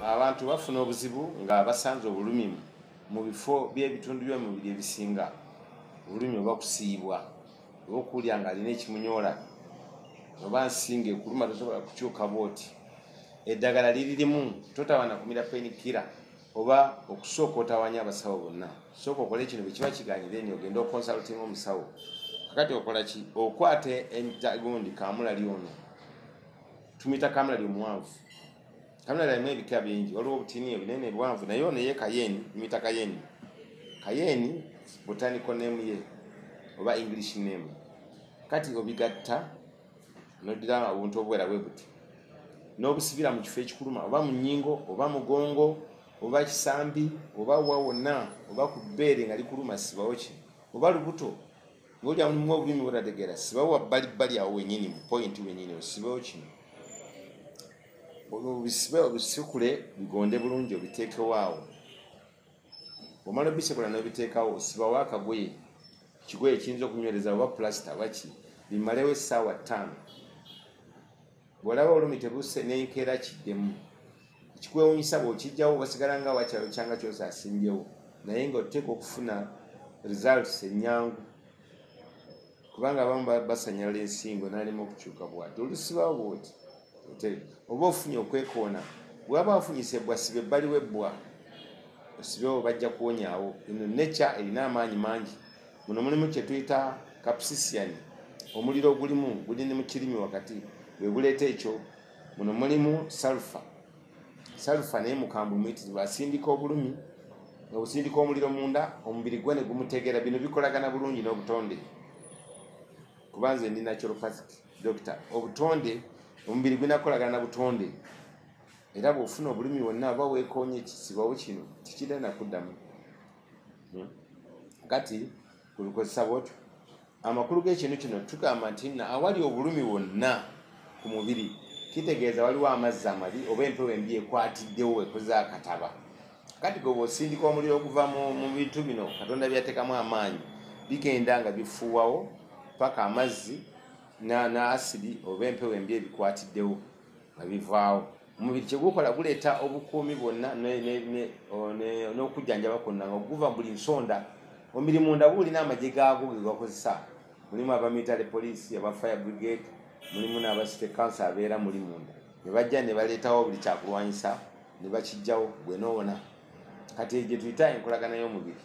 Abantu bafuna obuzibu nga basanze obulumi mu bifo by'ebitundu by'omubiri ebisinga, obulumi oba kusiibwa oba okuwulira ng'alina ekimunyoola oba nsinga ekuluma, tosobola kukyuka bwoti. Eddagala liri limu, totawana kumira painkiller oba okusooka otawanya abasawo bonna. Sooka okole kino, bwe kiba kiganye, then ogende oconsultinga omusawo. Kakati okola ki? Okwata gundi kamulali ono, tumuyita kamulali omuwanvu. Kamulali alimu ebika bingi, waliwo obutini, ebinene, ebiwanvu, naye ono ye cayenne, tumuyita cayenne. Cayenne botanical name ye oba English name. Kati obigatta, noddira obuntu obuwera bwe buti n'obusibira mu kifo ekikuluma, oba mu nnyingo, oba mugongo, oba kisambi, oba wa wonna, oba ku bbeere nga likuluma, sibawo ki, oba lubuto ng'olya mulimu obulumi butategeera, sibawo wabbalibbali awo wenyini, mu point wenyini osibewo kino. Obisibe, obisikule bigonde bulungi, obiteekewo awo. Bw'omala obisekula n'obiteekawo, osibawo akagoye, ekigoye ekiyinza okunywereza, oba pulasita oba ki, bimalewo essaawa 5. Bw'olaba olumi tebuse, n'enkeera kiddemu. Ekikwewunyisa, bw'okijjawo wasigala nga wakyayokyanga kyose asimbyewo, naye nga oteeka okufuna results ennyangu, kubanga abamu basanyalala ensingo n'alema okukyuka bw'ati. Olusibawo bw'oti, oba ofunye okwekoona, bw'aba afunyisa ebbwa, siba ebbali w'ebbwa, osibewo, bajja kuwonyaawo. Eno nature erina amaanyi mangi. Muno mulimu kye tuyita capsaicin, omuliro ogulimu guli ne mu kirimi wakati gwe guleeta ekyo. Muno mulimu sulfur. Sulfur naye mukambwe muyitirivu, asindika obulumi, obusindika omuliro munda, omubiri gwe ne gumutegeera. Bino bikolagana bulungi n'obutonde, kuba nze ndi naturopathic doctor. Obutonde, omubiri gunakolagana na butonde, era bw'ofuna obulumi wonna oba weekoonye, kisibawo kino, tikirina nakuddamu. Kati kubikozesa bwotyo. Amakulu g'ekintu kino, tugamba nti nno awali obulumi wonna ku mubiri, kitegeeza waliwo amazzi amabi oba empewo embi ekwatiddewo, ekoze akataba. Kati gwe bw'osindika omuliro okuva mu bintu bino Katonda byateekamu amaanyi, bigenda nga bifuuwawo paka amazzi na asidi oba empewo embi ebikwatiddewo nga bivaawo. Omubiri kyegukola, guleeta obukuumi bwonna n'okujjanjaba kwonna nga guva buli nsonda. Omubiri munda gulina amagye gaago ge gakozesa. Mulimu aba military police, aba fire brigade, mulimu n'aba city council abeera muli munda, ne bajja ne baleetawo buli kyakulwanyisa ne bakijjawo, gwe noona. Kati gye tuyita enkolagana y'omubiri.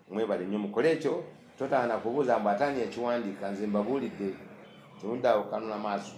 Mwebale nnyo, mukole ekyo. Totaana kubuuza mbu ataani yakiwandiika. Nze mbabuulidde, temuddaawo kanula maaso.